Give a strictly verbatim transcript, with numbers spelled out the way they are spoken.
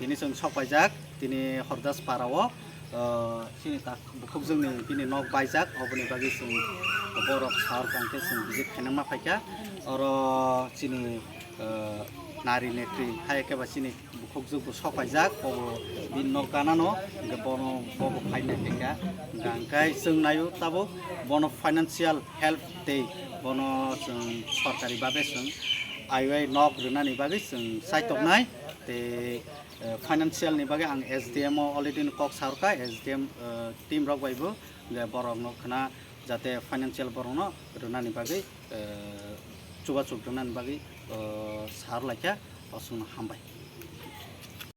Tini chwng sok paijak, tini Hordas para o, uh, chini tak bukhukjwkni bini nok baijak, oboni bagwi chwng borok sahor kang khe chwng visit khaina ma phaikha. Oro chini, uh, nari netri hai khe ba chini bukhukjwk bo sok paijak, bobo bini nok ganano, hwnkhe bono bobo phaina phaikha. Hwnkhe chwng naio tabuk bono financial help tei bono chwng sorkari babe chwng aiwai nok rwnani bagwi chwng chaitoknai. Tei, eh, financial ni bagwi ang S D M o already no kok sarwkha, S D M, eh, team rok bai bo je borok no khna jate financial borok no rwnani bagwi, eh, chubachu rwnani bagwi, eh, sarwlaikha, osongno hambai.